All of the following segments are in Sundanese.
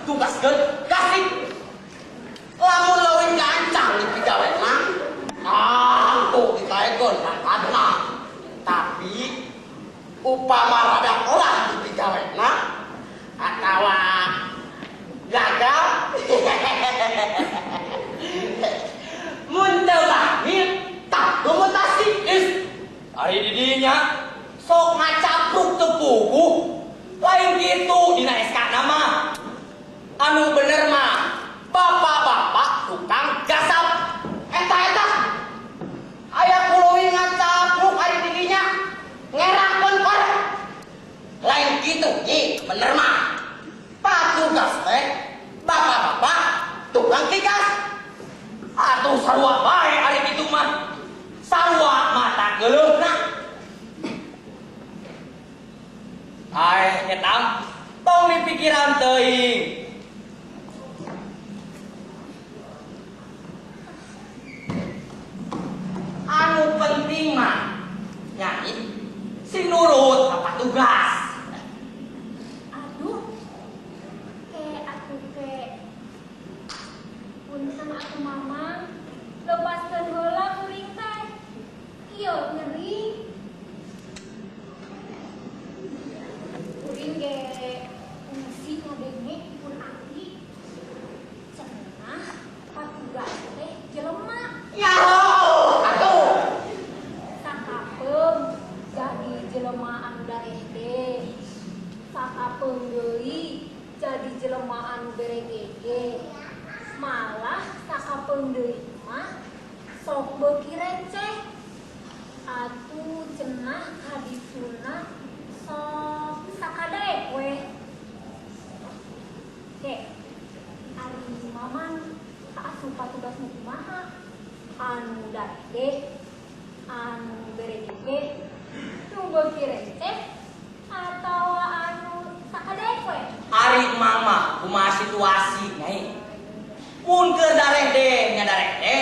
Tugaskeun gasik. Lamun leuwih gancang dipigawena, tangtu ditaekeun pangkatna. Tapi upama rada olah dipigawena atawa gagal mun teu bahmil tah mutasi Is, ari di dinya sok ngacapruk teu puguh. Lain kitu dina SK nama. Anu bener mah bapak-bapak tukang gasap. Eta-eta aya kuluwi ngacapruk ari di dinya ngerakeun korek. Lain kitu nyi, bener mah. Patugas teh bapak-bapak tukang kikas. Atuh sarua bae ari kitu mah. Sarua mata geuleuhna. Aeh nyetam tong dipikiran teuing. Anu penting mah nyai sing nurut ka patugas. Aduh, ke aku ke punten atuh Mamang, lepaskeun heula kuring teh. Ieu nyeri. Kuring ge fungsi ngadenge pun aki. Cenah patugas teh jelema. Ya atuh. Sakapeung jadi jelema anu darehde. Sakapeung deui jadi jelema anu beregege. Malah sakapeung deui mah sok beuki receh. Atuh cenah kadituna sok sakadaek we. Ke, ari Mamang kaasup patugas nu kumaha? Anu darehde, anu beregege, nu beuki receh, atawa anu sakadaek we? Ari Mamang kumaha situasi nyai? Mun keur darehde nya darehde,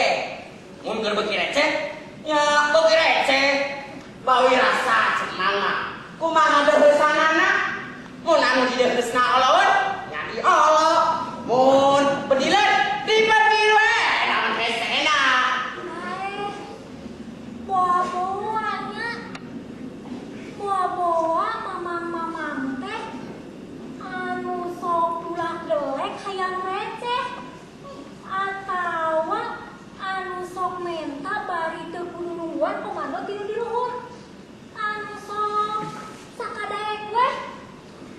mun keur beuki receh nya beuki receh. Bawi rasa cenah mah. Kumaha deuheusanana? Mun anu dideuheusna oloeun nya diolo. Mun bedileun dibedil we. Naon hesena. Aeh, boa-boa nya. Boa-boa mamang-mamang teh anu sok tulak delek hayang receh atawa anu sok menta bari teu kudu nungguan komando ti nu di luhur. Anu sok sakadaek we.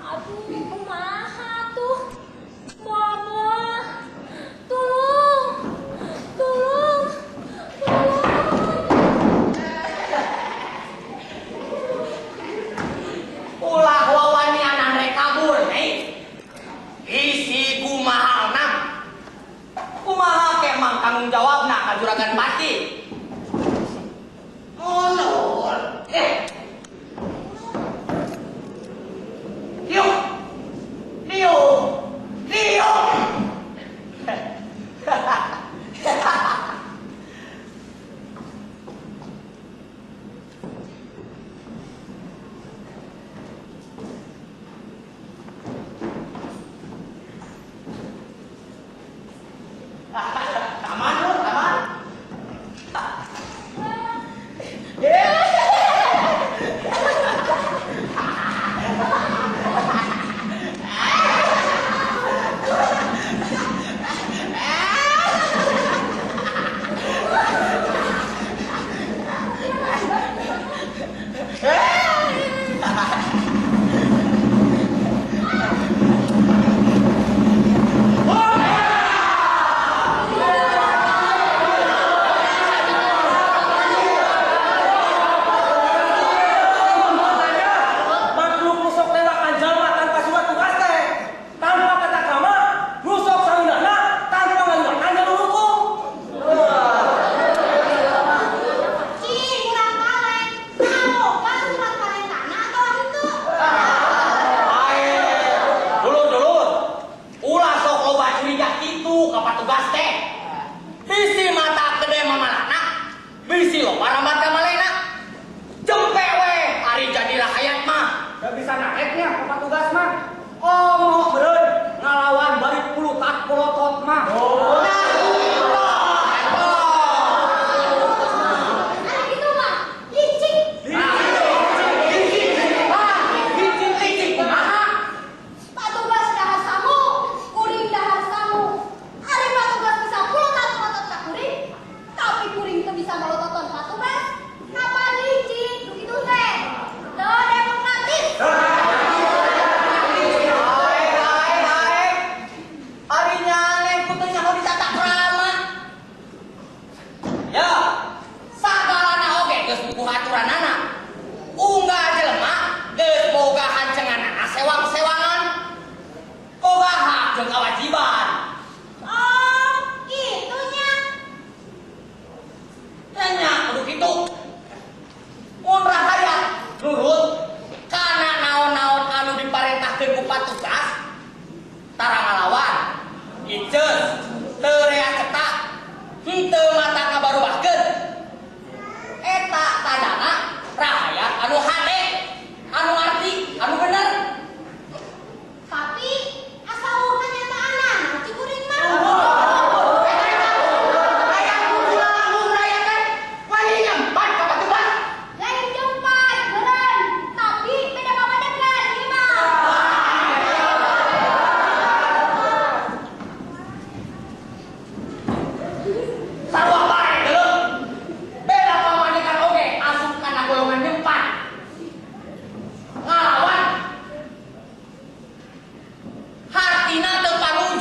Aduh, kumaha tuh? Boa-boa. Tulung. Tulung. Tulung. Ulah wawanianan rek kabur nyai. Isi kumaha nam. Kumaha ke mang tanggung jawabna ka juragan pati. Mundur. Diuk. Diuk. Diuk. Aman lu, aman.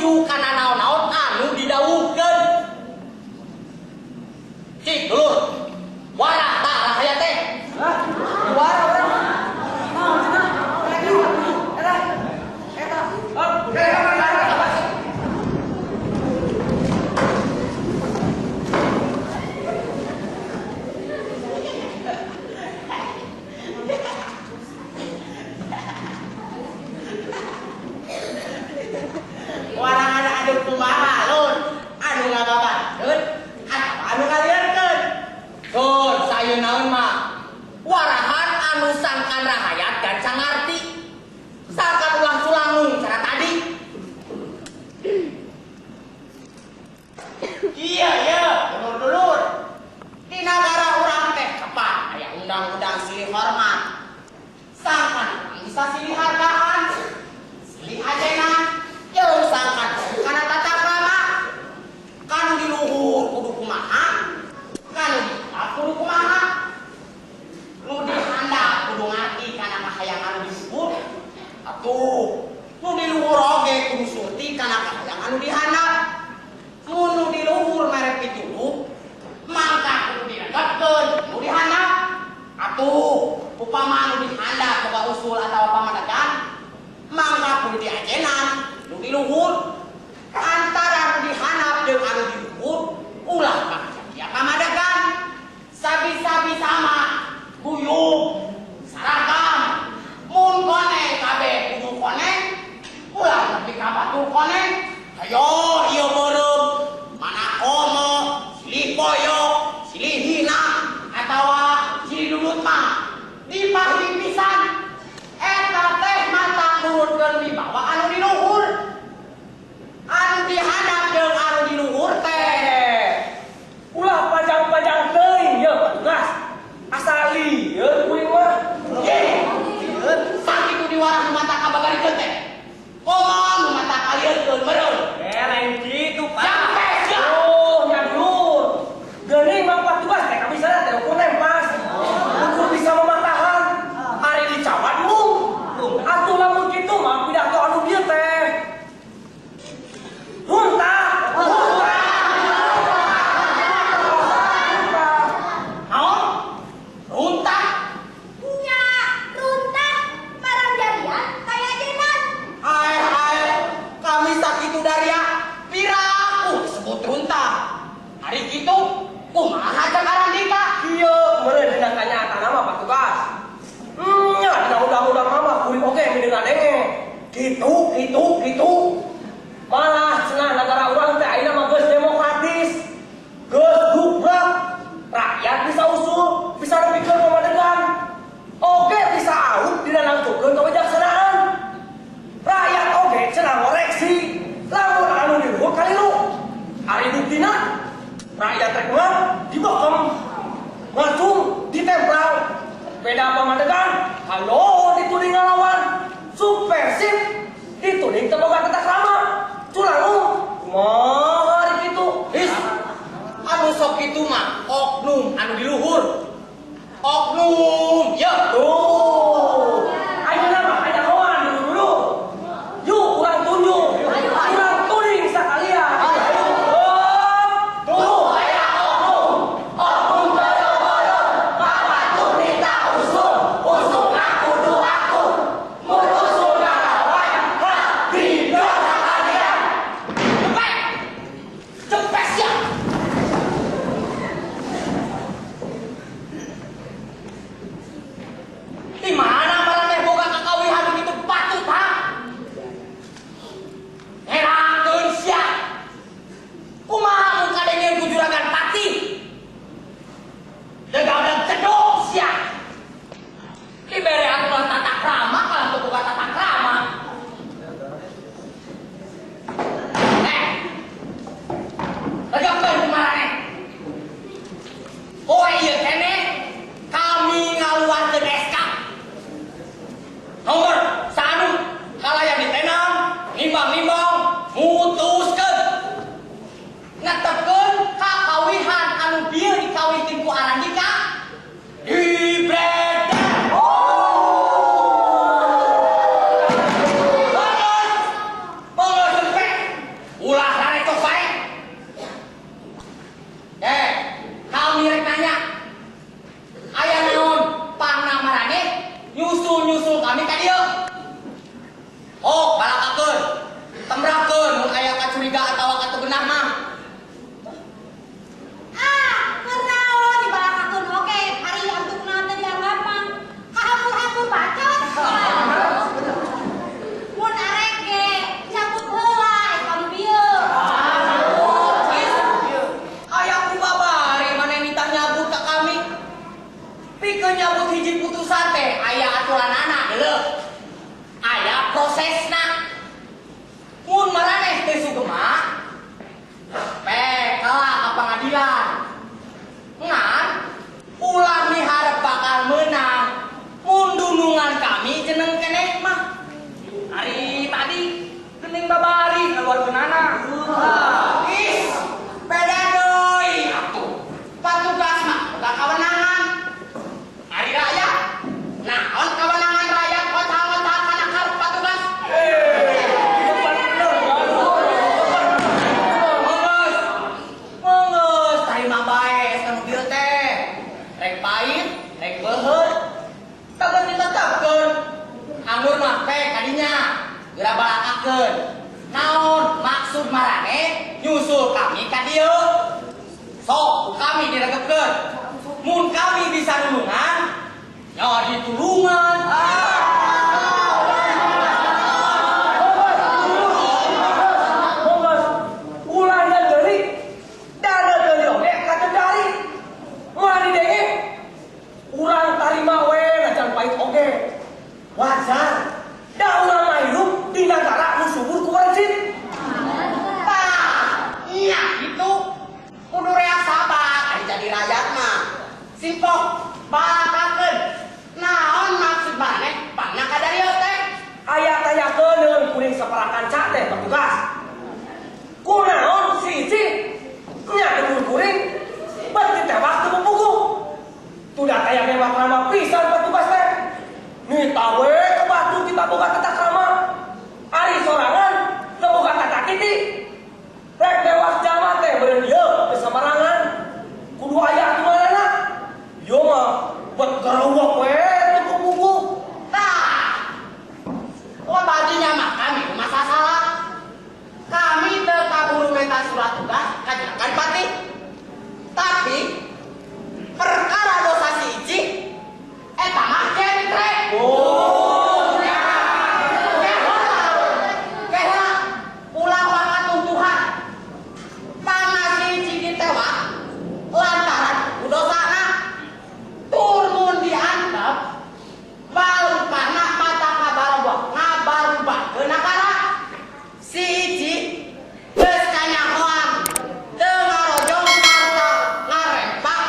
Satuju kana naon-naon anu didawuhkeun. Cik dulur. Warah tah rahayat teh. Hah? Warah urang. Naon cenah? Eta. Eta. Oh, Warang anu kumaha lur, anu ngababarkeun atawa anu ngalieurkeun. Tun, sayeun naon mah? Warahan anu sangkan rahayat gancang ngarti. Sangkan ulah culangung cara tadi. Iya, iya, dulur-dulur. Di nagara urang teh kapan aya undang-undang silih hormat. Sangkan urang bisa silih hargaan, silih ajenan, jeung sangkan kana tata krama. Kanu di luhur kudu kumaha, kanu di handap kudu kumaha. Nu di handap kudu ngarti kana kahayang anu di luhur. Atuh, nu di luhur oge kudu surti kana kahayang anu di handap. Mun nu di luhur mere pituduh, mangka kudu diregetkeun nu di handap. Atuh, upama anu di handap boga usul atawa pamadegan, mangka kudu diajenan nu di luhur. Antara nu di handap jeung anu di luhur ulah pakadia pamadegan. Sabi-sabi sama guyub saragam. Mun koneng kabeh kudu koneng, ulah nepi ka batur koneng. Hayo ieu beureum mana komo, silih poyo, silih hina atawa silih dudut mah dipahing pisan. Eta teh mata nurunkeun wibawa anu di luhur. Anu di handap jeung anu di luhur teh. Ulah panjang-panjang teuing ye Pak Tugas. Asal lieun kuring mah. Ye, sakitu diwarah nu mata kabagarikeun teh. Komo nu mata kalieurkeun meureun. Lain kitu Pak. Sampe sia. Oh, nya dulur. Geuning mah Pak Tugas teh kabisana teh ukur nempas. Ukur bisa mematahan. Ari dicawat mung. Atuh lamun kitu mah pidato anu bieu teh. Runtah. Runtah. Naon? Runtah. Nya runtah barang jadian kaya ajenan. Ae ae, kami sakitu daria piraku disebut runtah. Hari kitu kumaha cek Arandika? Ieu meureun dina kanyataan mah Pak Tugas. Nya dina undang-undang mah kuring oge mideunga denge. Kitu kitu kitu. Malah cenah nagara urang teh ayeuna mah geus demokratis. Geus gubrak. Rakyat bisa usul, bisa nepikeun pamadegan. Oge bisa aut dina nangtukeun kebijaksanaan. Rakyat oge cenah ngoreksi lamun anu di luhur kaliru. Ari buktina rakyat rek mah dibokem, ngacung, ditempel. Beda pamadegan, hayo dituding ngalawan. Subversif dituding teu boga tata krama. Culangung, kumaha ari kitu? His, anu sok kitu mah oknum anu di luhur. Oknum, ye. Tuh. Ayeuna mah aya kawan dulu. Yuk urang tunjuk. Urang tuding sakalian. Ayo. Tuh aya oknum. Oknum boro-boro, babatur minta usul, usulna kudu aku. Mun usul ngalawan, hak dina sakalian. Cepet. Cepet sia. ngaluarkeunana. Is, beda deui atuh. Patugas mah boga kawenangan. Ari rakyat, naon kawenangan rakyat otal-otal kana karep patugas? Mongos, mongos, tarima bae SK nu kieu teh. Rek pahit, rek beuheut, kagak ditetapkeun. Anggur mah teh kadinya, geura balakakeun. Naon maksud marane nyusul kami ka dieu? Sok ku kami diregepkeun. Mun kami bisa nulungan, nya ditulungan. Monggo. Ulah deuli. Dana deuli oge kacendari. Moal didenge. Urang tarima we najan pahit oge. Wajar. Da urang mah hirup di nagara nu subur ku wancit. Tah, nya itu kudu reak sabar ari jadi rakyat mah. Simpok balakakeun. Naon maksud maneh pangna ka dieu teh? Aya tanyakeun deun kuring saparakanca teh petugas. Kunaon si Ici nya dulur kuring bet ditewak teu puguh. Tudah taya newak rama pisan petugas teh. Nita we ke batu kita boga tata krama. Ari sorangan teu boga tata titi. Rek newak jalma teh beureun ieu teu samarangan. Kudu aya kumaha? Ieu mah bet garawak we teu puguh. Tah. Wah badinya mah kami masa salah. Kami teu kaburu minta surat tugas ka Juragan Patih. Tapi perkara dosa si Ici eta mah jentre. Oh. Keheula. Keheula ulah waka tuntuhan. Pangna si Ici ditewak lantaran ku dosana. Tur mun diantep balupana mata kabarobah ngabarubahkeun nagara. Si Ici geus kanyahoan teu ngarojong sarta ngarempak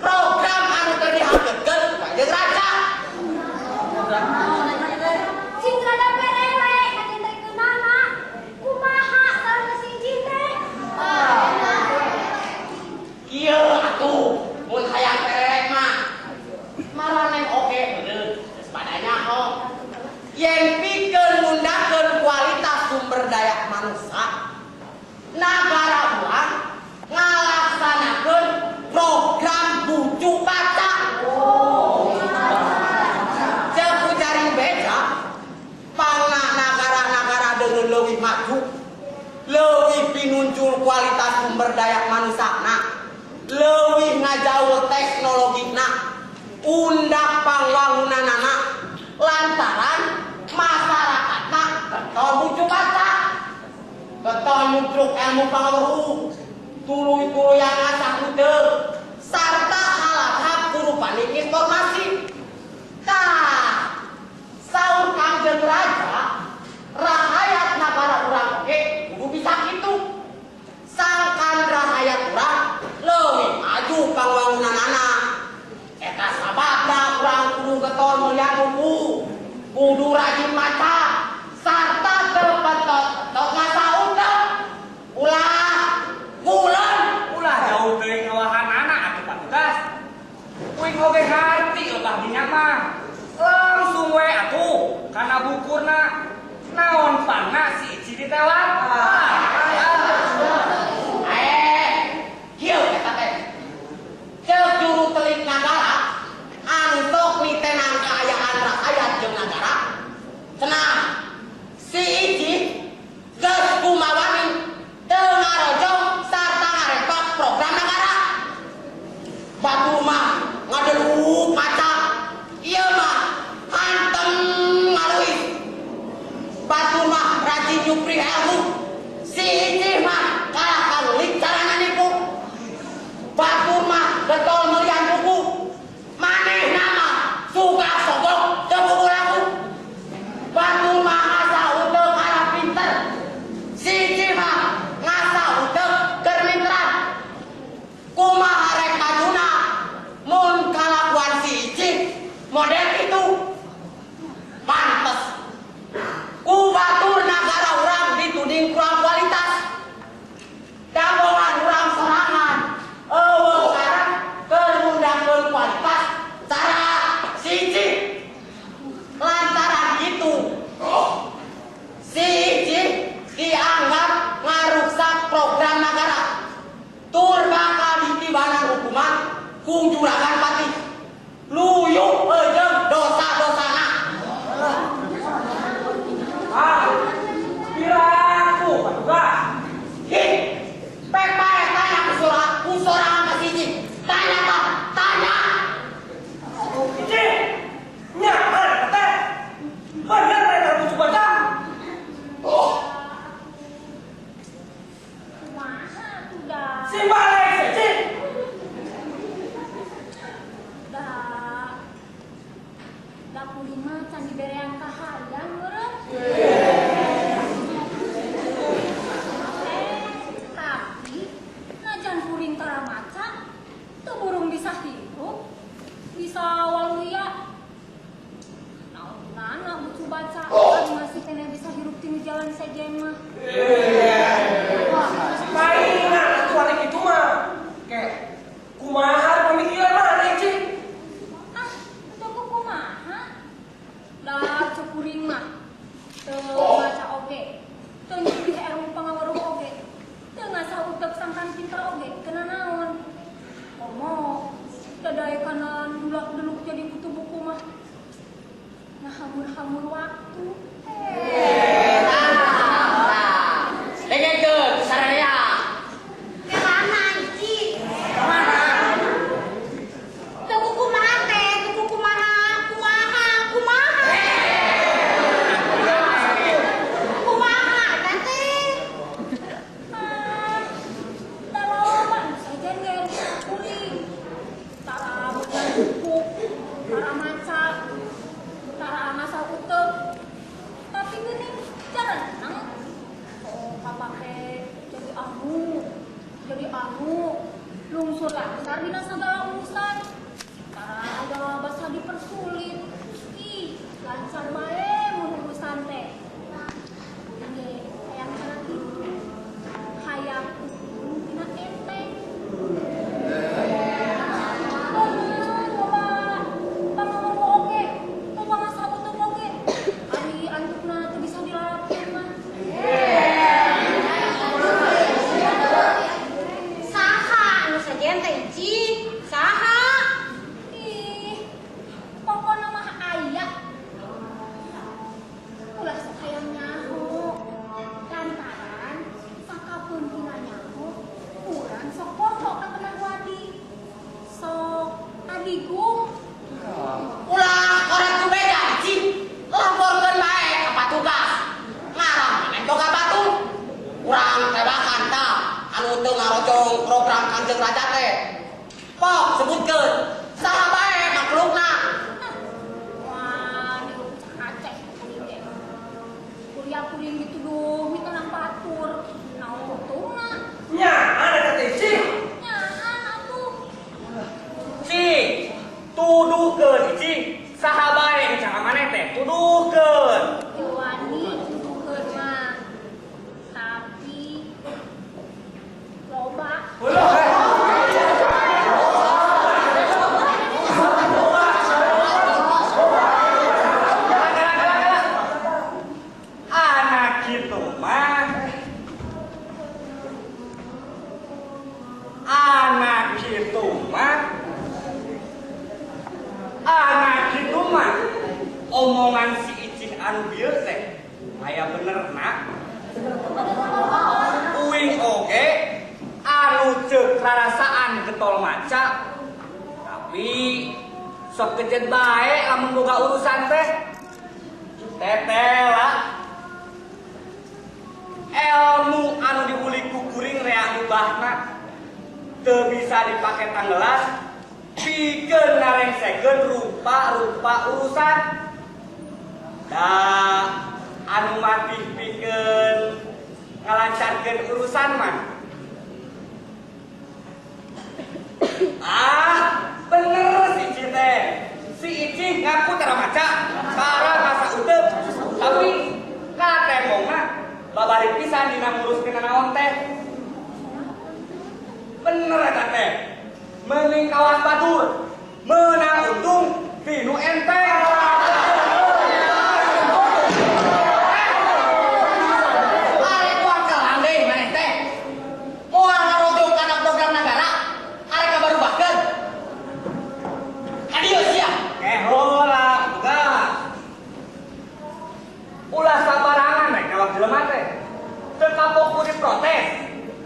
program anu teu dihakeutkeun ku Kanjeng Raja. Sing rada perere kacentrekeunana. Kumaha salah si Ici teh? Kieu atuh mun hayang pererek mah maraneh oge bener geus pada nyaho. Yen pikeun ngundakeun kualitas sumber daya manusia, nagara urang ngalaksanakeun program bucu kaca. Ceuk ku jaring beja, pangna nagara-nagara deungeun leuwih maju, leuwih pinuncul kualitas sumber daya manusana, leuwih ngajaul teknologina, undak pangwangunanana, lantaran masyarakatna getol bucu kaca, getol nyutruk ilmu pangaweruh, tuluy-tuluyan ngasah huteu, sarta halahap kurupaning informasi. Tah, saur Kangjeng Raja, rahayat nagara urang oge kudu bisa kitu. Sangkan rahayat urang leuwih maju pangwangunanana. Eta sababna urang kudu getol meulian buku, kudu rajin maca, sarta teu petot-petot ngasah utang. Ulah ngulon. Ulah jauh teuing ngawahanana atuh patugas. Kuing oge ngarti lebah dinya mah. Langsung we atuh kana bukurna. Naon pangna si Ici ditewak? Eh, kieu eta teh. Ceuk juru telik nagara anu sok mitenang kaayaan rakyat jeung nagara. Cenah si Ici geus kumawani teu ngarojong sarta ngarepak program nagara. Batur mah ngadeluk kaca, ieu mah hantem ngaruis. Batur mah rajin nyupri ilmu, Kung juragan pati. Luyuk eujeung dosa-dosana. Ah, piraku patugas. Hi, pek bae tanya ku surah, ku sorangan ka siji. Tanya tah, tanya. Ici, nyaman teh. Bener eta bucu baca. Oh, Kumaha tuh dah? si balik si. Dah. Da kuring mah can diberean kahayang meureun. Eh, tapi najan kuring tara maca, teu burung bisa hirup, bisa waluya. Naon gunana bucu baca, ari masih keneh bisa hirup tinu jalan sejen mah. Paingan atuh ari kitu mah. Ke, kumaha pemikiran mana Ici? Ah, teu kumaha? Da cek kuring mah teu maca oge, teu nyuguh ilmu pangaweruh oge, teu ngasah utek sangkan pinter oge, teu nanaon. Komo dadaekanan dulak-deluk jadi kutu buku mah ngahamur-hamur waktu. Tah, dengekeun sararea. Kemana Ici? Teu kumaha teh, teu kumaha, kumaha, kumaha. Kumaha tante? Ah, da loba nu sejen ge kuring. Tara meunang buku, tara maca, tara ngasah utek. Tapi geuning jarenang. Oh, kapake jadi anu, lungsur lancar dina sagala urusan. Tara aya basa dipersulit. Ih, lancar bae mun urusan teh. Kuring ge hayang cara kitu. Hayang ukur tina enteng. Bener, loba pangaweruh oge, loba ngasah utek oge. Ari antukna teu bisa dilarapkeun mah. Saha anu sejen teh Ici? Saha? Ih, pokona mah aya. Ulah sok hayang nyaho. Lantaran sakapeuntina nyaho, urang sok poho ka tenang wadi. Sok adigung. Ulah korek ku beja Ici. Laporkeun bae ka patugas. Ngaran maneh boga batu. Urang tebakan tah anu teu ngarojong program Kanjeng Raja teh. Pok sebutkeun saha bae makhlukna. Wah, niru Aceh kuring ge. Kuliah kuring dituduh mitenang batur. Naon untungna? Nyaman eta teh Ici. Nyaan atuh. Ci, tuduhkeun Ici, saha bae nu cara maneh teh, tuduhkeun. Teu wani tuduhkeun mah. Tapi loba. Kela kela kela kela. Anak kitu mah. Anak kitu mah. Anak kitu mah. Omongan si Icih anu bieu teh aya benerna. Uing oge anu ceuk rarasaan getol maca. Tapi sok kejet bae lamun boga urusan teh. Tetela ilmu anu diulik ku kuring rea ubahna teu bisa dipake tanggelas pikeun narengsekeun rupa-rupa urusan. Da anu matih pikeun ngalancarkeun urusan mah. Ah, bener si Ici teh. Si Ici ngaku tara maca, tara masa uteup, tapi katembongna babari pisan dina nguruskeun naon teh. Bener eta teh. Meuning kawas batur, meunang untung tinu enteng. Arek kuat kelang deui maneh teh. Moal ngarojong kana program nagara, arek kabarubahkeun. Protes-protes.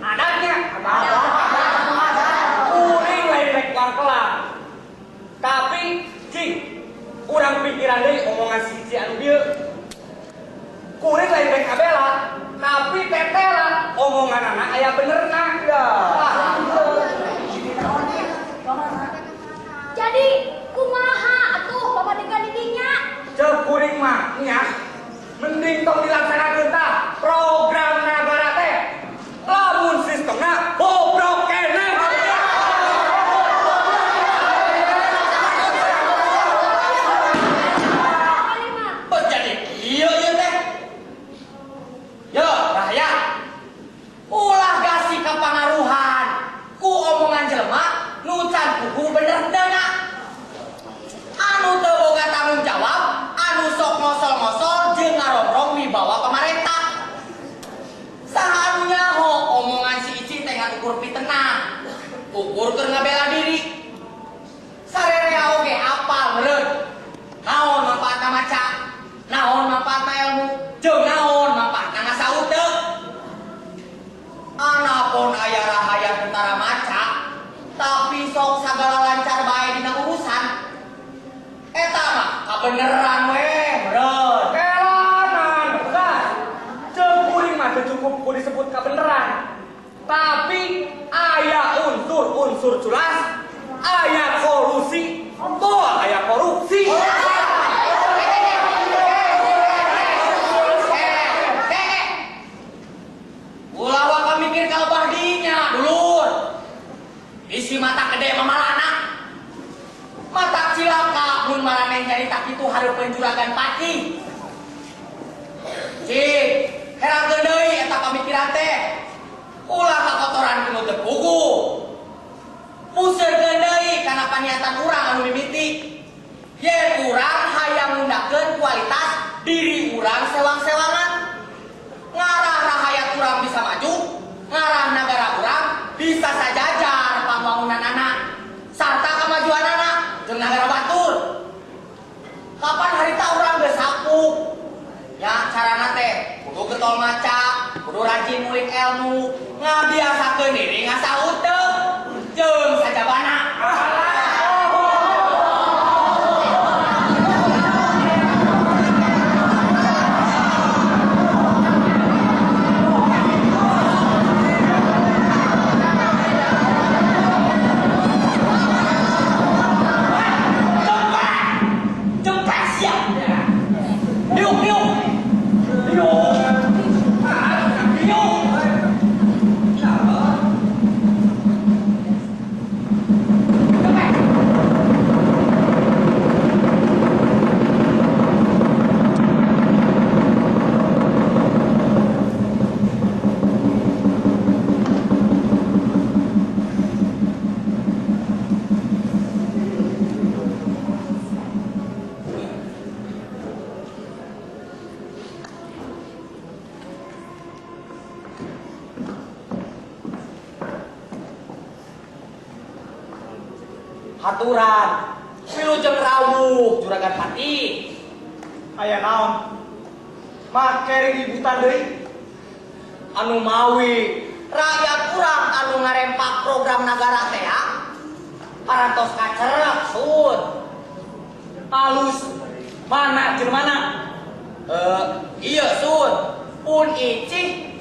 Adatnya kuring lain rek kelang. Tapi cing, urang pikiran deui omongan si Ici anu bieu. Kuring lain rek ngabela, tapi tetela omonganana aya benerna. Jadi kumaha atuh pamadegan didinya? Ceuk kuring mah nya mending tong dilaksanakeun tah program nagara teh. Lamun sistemna bobrok keneh. Jadi kieu ieu teh. Yo, rakyat. Ulah gasih kapangaruhan ku omongan jelema nu can puguh bener deuna. Anu teu boga tanggung jawab, anu sok ngosol-ngosol jeung ngarongrong wibawa pamarentah. Saha anu nyaho omongan si Ici teh ngan ukur pitenah, ukur keur ngabela diri. Sarerea oge apal meureun. Naon manfaatna maca, naon manfaatna ilmu, jeung naon manfaatna ngasauteuk. Anapun aya rahayat tentara maca, tapi sok sagala lancar bae dina urusan. Eta mah kabeneran we, meureun. Kelanan, petugas. Ceuk kuring mah teu cukup ku disebut kabeneran. Tapi aya unsur-unsur culas, aya kolusi, moal aya korupsi. Ulah waka mikir kalebah dinya, dulur. Isi mata gede mamalana. Mata cilaka mun maraneh nyarita kitu hareupeun juragan pati. Cik, herangkeun deui eta pamikiran teh. Ulah kakotoran ku nu teu puguh. Puseurkeun deui kana paniatan urang anu mimiti. Yen urang hayang ngundakeun kualitas diri urang sewang-sewangan. Ngarah rahayat urang bisa maju, ngarah nagara urang bisa sajajar pambangunan anak sarta kemajuan anak jeung nagara batur. Kapan harita urang geus sapuk? Ya carana teh kudu getol maca, kudu rajin ngulik ilmu, ngabiasakeun diri ngasauteuk jeung sajabana. Jempes ya. Diuk diuk. Diuk. Diuk. Jempes. Haturan wilujeng rawuh juragan pati. Aya naon? Make ributan deui. Anu mawi rakyat urang anu ngarempak program nagara teh parantos kacerek sun. Alus mana jelema? Iya sun. Pun Ici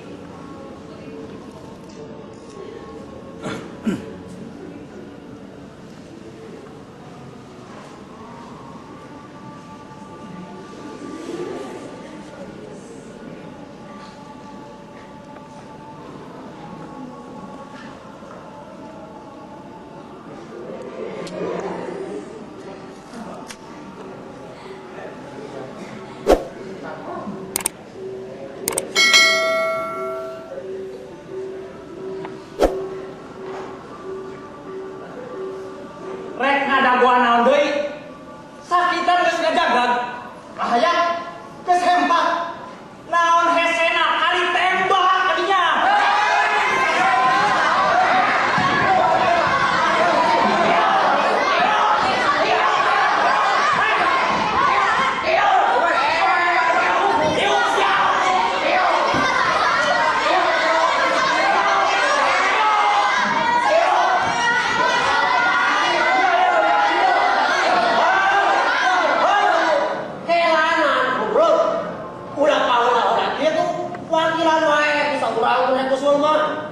urang nu usul mah.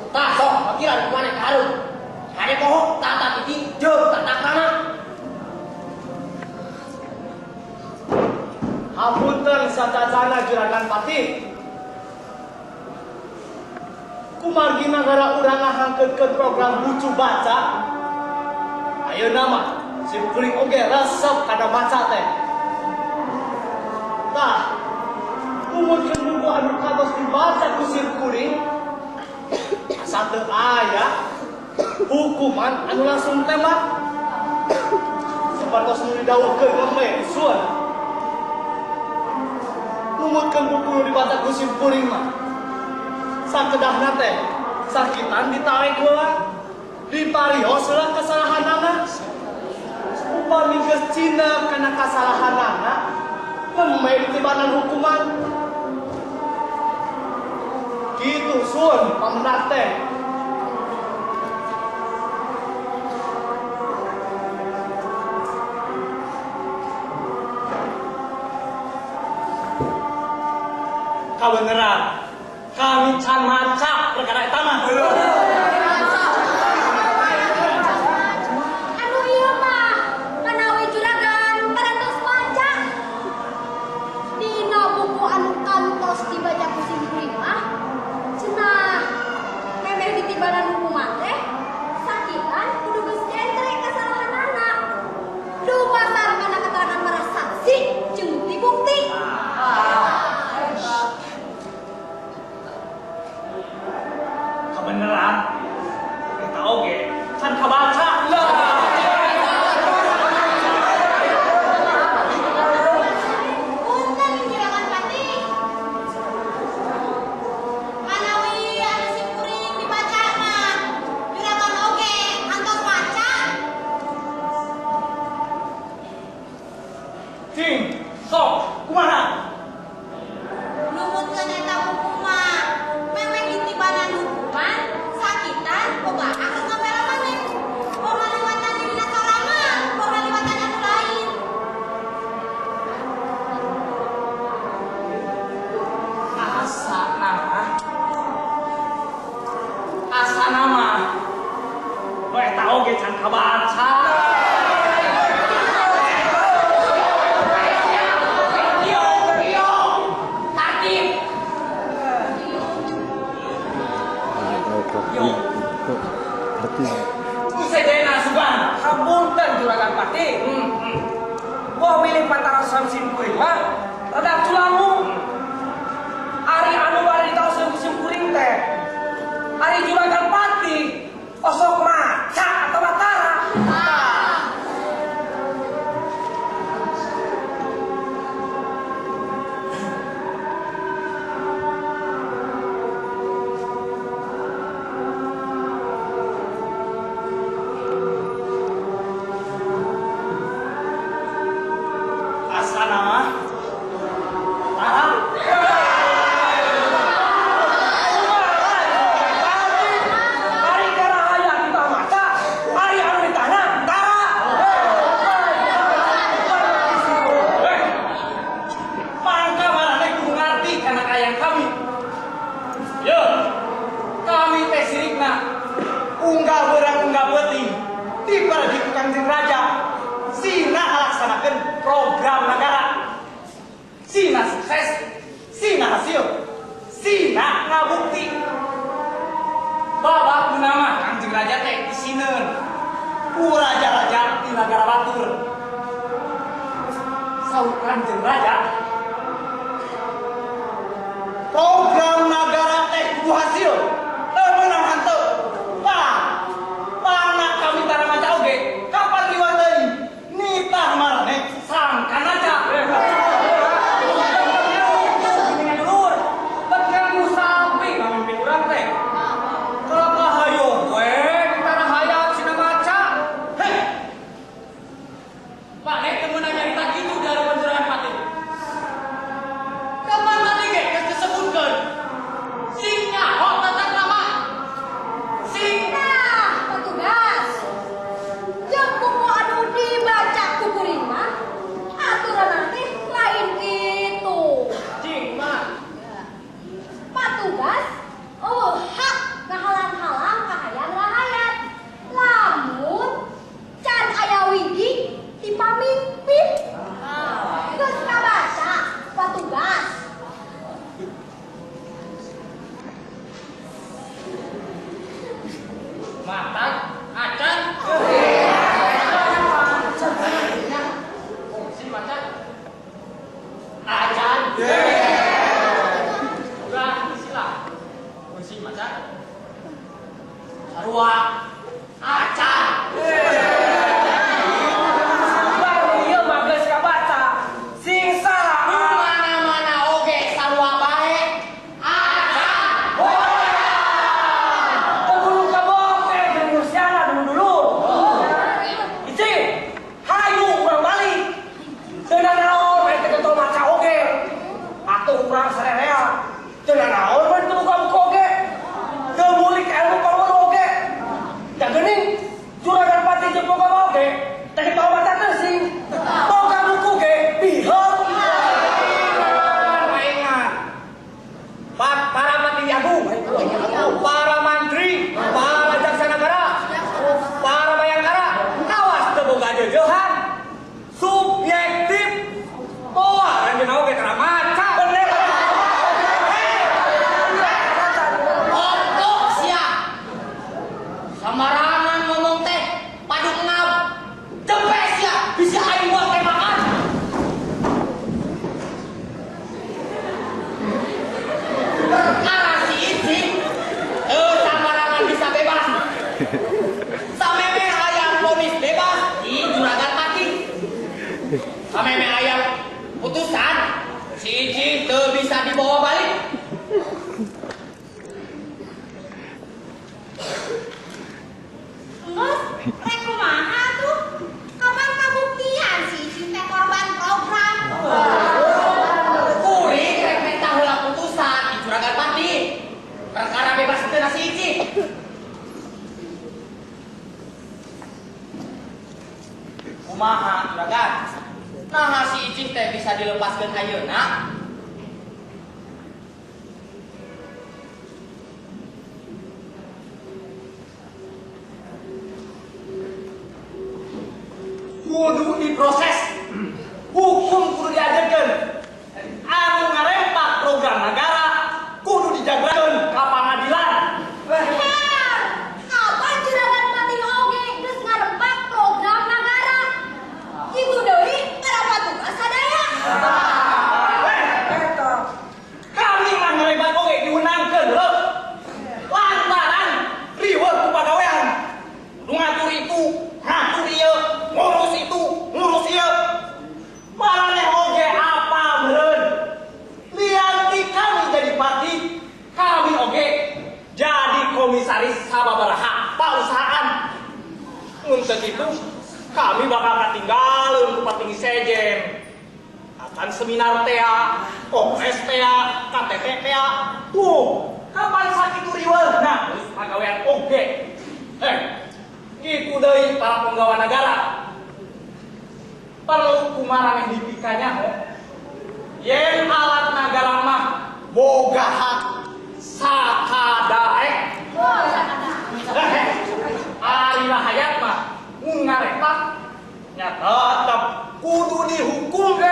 Tah sok pikiran ku maneh ka hareup. Kade poho tata titi jeung tata krama. Hapunten sacacana Juragan Patih. Kumargi nagara urang ngahangkeutkeun program bucu baca. Ayeuna mah sim kuring oge resep kana maca teh. Tah, numutkeun buku anu kantos dibaca ku sim kuring, asa teu aya hukuman anu langsung tembak. Sapertos nu didawuhkeun nembe sun. Numutkeun buku nu dibaca ku sim kuring mah sakedahna teh sakitan ditarik heula, diparios heula kesalahanana. Upami geus cina kana kasalahanana, nembe ditibanan hukuman. Kitu sun pamendak teh. Kabeneran kami can maca perkara eta mah. Anu ieu mah manawi juragan parantos maca. Dina buku anu kantos dibaca ku sim kuring mah cenah memeh ditibanan hukuman teh sakitan kudu geus jentre kasalahanana. Dumasar kana keterangan para saksi jeung bukti-bukti. Kebeneran eta oge can kabaca. Punten Juragan Patih. Manawi anu sim kuring dibacana, juragan oge antos maca. Cing, sok kumaha? Numutkeun eta buku mah memeh ditibanan hukuman sakitan boga hak ngabela maneh. Boga ngaliwatan dirina sorangan, boga ngaliwatan anu lain. Asa nama. Asa nama. Nu eta oge can kabaca. Yo yo tartib. Yo. Sejenna sugan. Hapunten Juragan Patih. Wah wilih patarosan sim kuring mah rada culangu. Ari anu bari ditaoskeun ku sim kuring teh. Ari Juragan Patih osok maca atawa tara. Asa nama. Tara. Ari karahaya kita maca, ari anu ditana tara. Eh, mangka maraneh kudu ngarti kana kayang kami. Yo, kami teh sirikna unggal beurang unggal peuting diparagi ku Kangjeng Raja. Sina ngalaksanakeun program negara. Sina sukses, sina hasil, sina ngabukti. Babak nama Kangjeng Raja teh disineun ku raja-raja di nagara batur. Saur Kangjeng Raja, program nagara teh kudu hasil, teu meunang hanteu. Tah, pana kami tara maca oge, kapan liwat deui? Nitah maraneh sangkan aja. Dulur, bet nganggu sapi ngamimpin urang teh. Kalau kahayo we tara hayat sina maca. Heh. Pak nek teu meunang nyarita kitu di harapan Juragan Patih. Mata acan. Fungsi macan. Acan. Udah sila. Fungsi macan. Sarua acan. Baru ieu mah geus kabaca. Sing salah Nu mana-mana oge sarua bae. Acan. Teu kudu kaboke jeung Lusiana dulu-dulu. Ici, hayu urang balik. Teu nanaon we teh getol maca oge. Atuh urang sarerea. Teu nanaon we teu buka buku oge. Teu mulik ilmu pangaweruh oge. Da geuning juragan pati jeung boga oge teh getol maca teu sing. Boga buku ge biheung. Ingat. Para petinggi agung, para mantri, para jaksa negara, para bayangkara, awas teu boga jeujeuhan. Subjektif. Moal anjeunna oge tara maca. Bener. Goblok sia. Sembarangan ngomong teh, padu ngap. Jempes sia, bisa aing buat tembakan. Perkara si Icing, sembarangan bisa bebas. Sameme aya vonis bebas di juragan pati. Sameme aya putusan, si Icing teu bisa dibawa balik. Enggeus, rek kumaha tuh? Kapan kabuktian si Icing teh korban program? Kuring rek menta heula putusan di juragan pati. Perkara bebas teu si Icing. Kumaha juragan? Nah si Icing teh bisa dilepaskeun ayeuna. Kudu diproses, hukum kudu diajarkeun. Anu ngarempak program negara kudu dijagakeun ka pangadilan. Bener. Kapan juragan pati oge geus ngarempak program nagara? Kitu deui para patugas sadaya. Kami mah ngarempak oge diwenangkeun heuh. Lantaran riweuh ku pagawean. Kudu ngatur itu, ngatur ieu, ngurus itu, ngurus ieu. Maraneh oge apa meureun? Lian ti kami jadi pati, kami oge jadi komisaris sababaraha pausahaan. Mun teu kitu, kami bakal katinggaleun ku patinggi sejen. Akan seminar tea, kongres tea, KTT tea. Tuh, kapan sakitu riweuhna geus pagawean oge. Kitu deui para penggawa negara. Perlu kumaraneh dipikanya ho. Yen alat nagara mah boga hak sakadaek. Wah, sakada. Ari rahayat mah mun ngarepak nya tetep kudu dihukum.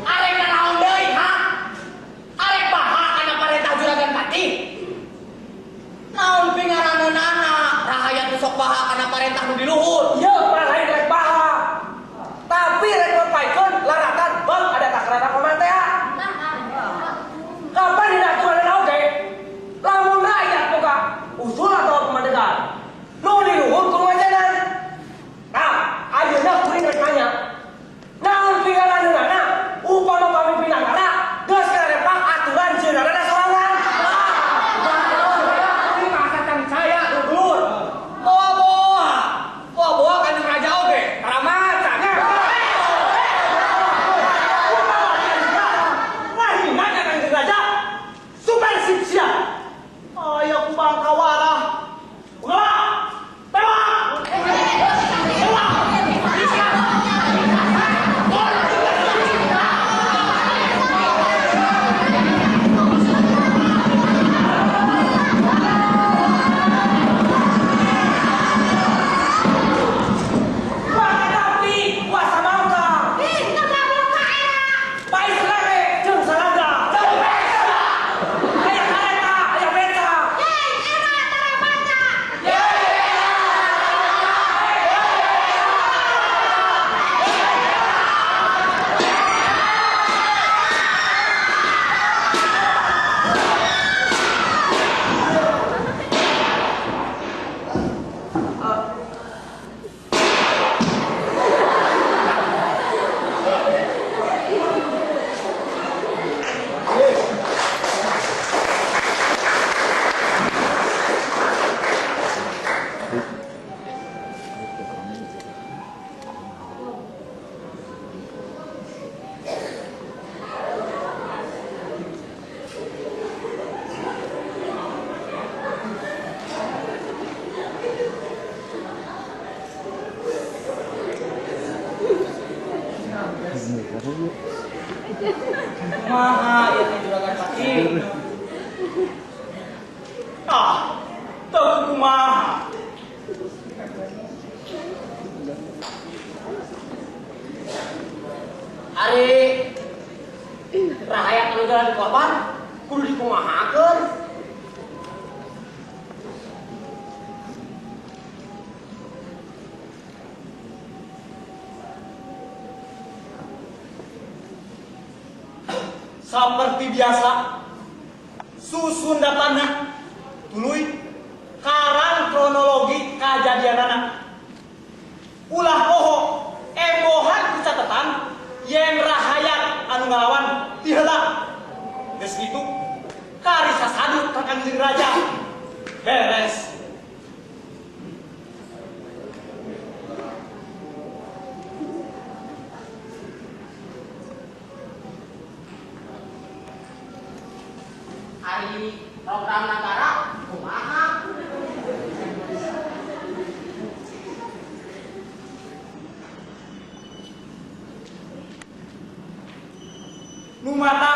Arek nanaon deui ha? Arek baha kana parentah juragan pati. Naon pingaraneunana rahayat nu sok baha kana parentah nu di luhur. Ieu mah lain rek baha. Tapi rek mempaikeun laratan bang ada takrana pamatea. Kapan dina aturanna oge? Lamun rakyat boga usul atau pemandegan. Nu di luhur kudu ngajanan. Nah, ayeuna kuring rek nanya. Naon pingaraneunana upama pamimpin nagara geus ngarepak aturan jieunana sorangan. Kuring mah asa can percaya dulur. Boa-boa. Boa-boa kanjeng raja oge. Tara maca nya. Ngahina kanjeng raja. Supersip sia. Aya ku bangkawarah. Ulah. Tewak. Kumaha ieu teh juragan pati? Ah, teu kumaha. Ari rahayat anu jalan korban kudu dikumahakeun. Seperti biasa, susun datana, tuluy karang kronologi kajadianana. Ulah poho, embohan ku catatan yen rahayat anu ngalawan tiheula. Geus kitu, kari sasadu ka Kangjeng Raja. Beres. Ari program negara kumaha? Nu mata